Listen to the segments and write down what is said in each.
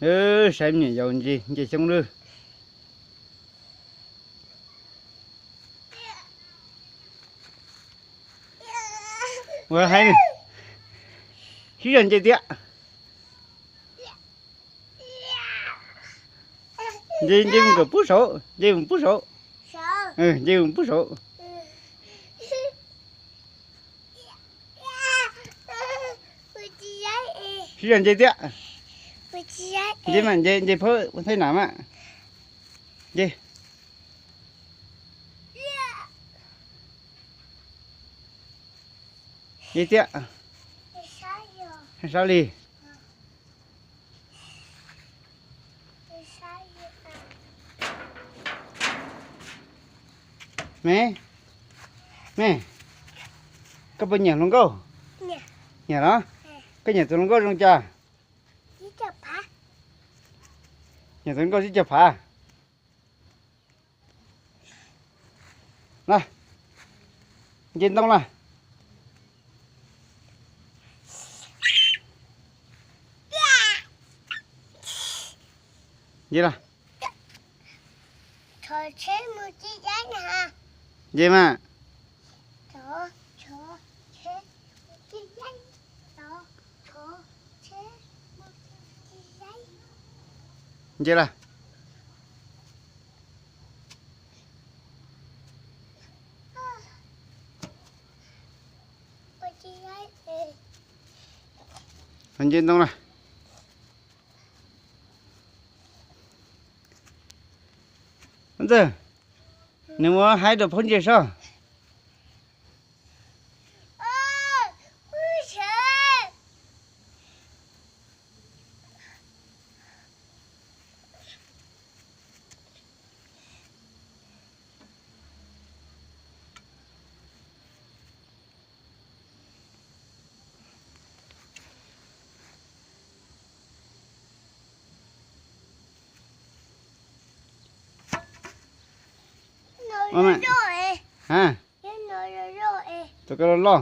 Saib me nyuam yaus ntse, nce xyoob lawm. Ua haib, sib zog nce tiag. Nce, nce mus kom pub saud, nce mus pub saud. Nce mus pub saud. Sib zog nce tiag. Nce mas nce, nce phawb thaij nam mas. Nce. Nce tiag. Sab li. Me, me, koj puas nyiam hluas nkauj? Nyiam los? Koj nyiam tus hluas nkauj zoo cas? Nyiam tus hluas nkauj tsib caug phav. Na, nce ntoo na. Nce na. Nce mas. Nce lawm. Nce ntoo na. Ntxawg, nws ua haib rau phaub ntsia soj. Ua mas, ha, tus ko loj loj.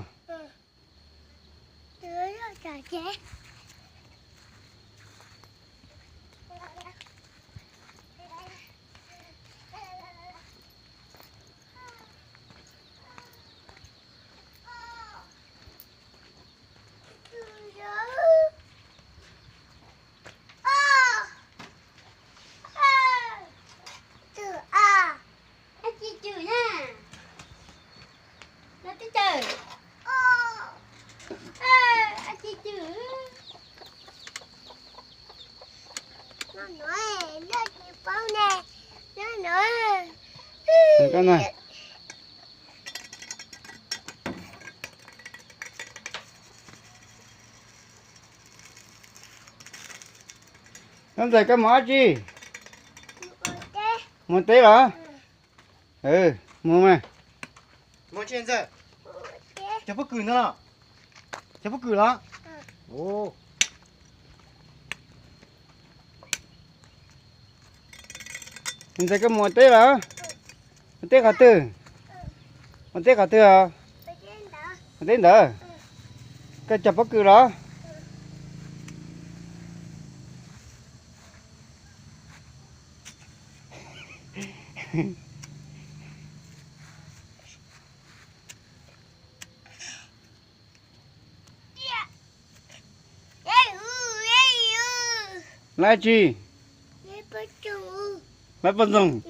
Koj ntxawm, koj mus dab tsi? Mus teb los? Mus mas. Cov pob kws ntag los? Cov pob kws los? Ntxawm, koj mus ua teb los? Ua teb qhov twg? Ua teb qhov twg os? Ua teb ntawd. Koj cog pob kws los? Lawv tsi? Lawv poj ntxoog.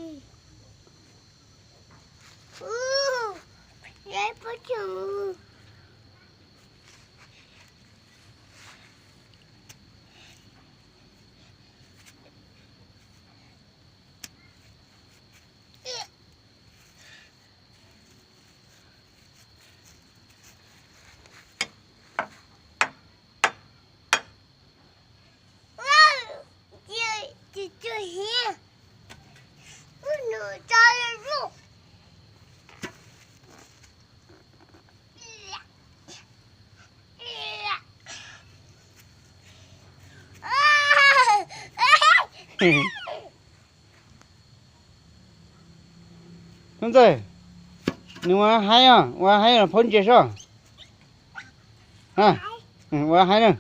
Ntxawg, nws ua haib os, ua haib los phaub ntsia soj. Ua haib na.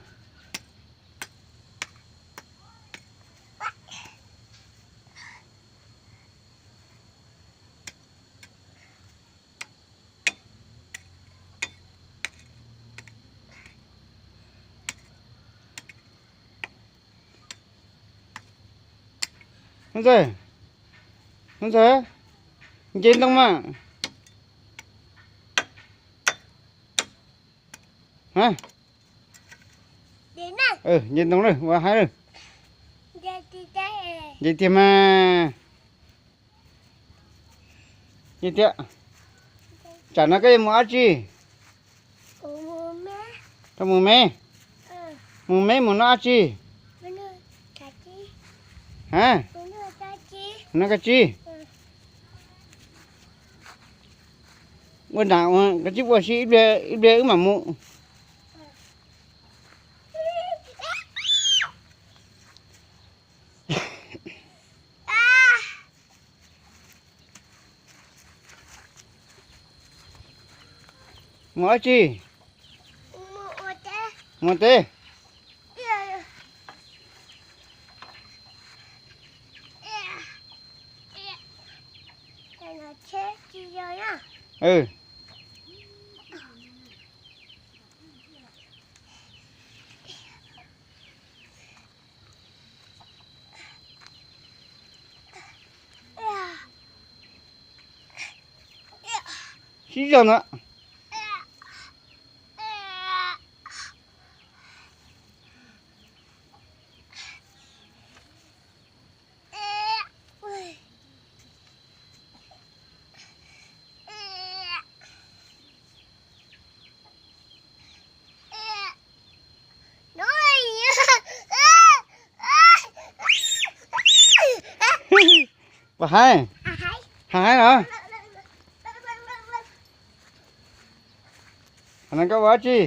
Ntxawg, ntxawg, nce ntoo mas. Nce ntoo lawm, ua haib lawm. Nce tiag mas. Nce tiag. Tsam no koj yuav mus dab tsi? Koj mus me, mus me mus noj dab tsi? Ha, noj koj tsi. Ua nram, koj tsis ua si ib pliag wb mam mus. Mus dab tsi? Mus teb. Sib zog ntag. Puas haib? Haib los? Qhov no koj ua dab tsi?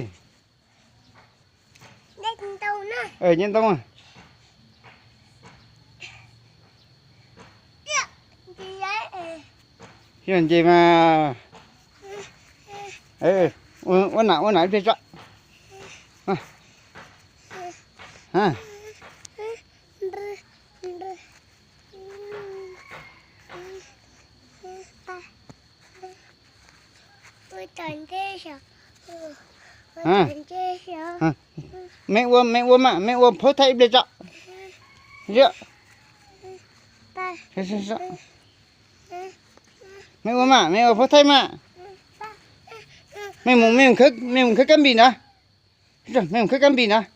Nce ntoo. Sib nce mas. Ua nam ua nam ib pliag tso. Me ua, me ua mas, me ua phawb thaij ib pliag tso. Me ua mas, me ua phawb thaij mas. Me mus, me mus khawb kab npis ntawd. Me mus khawb kab npis ntawd.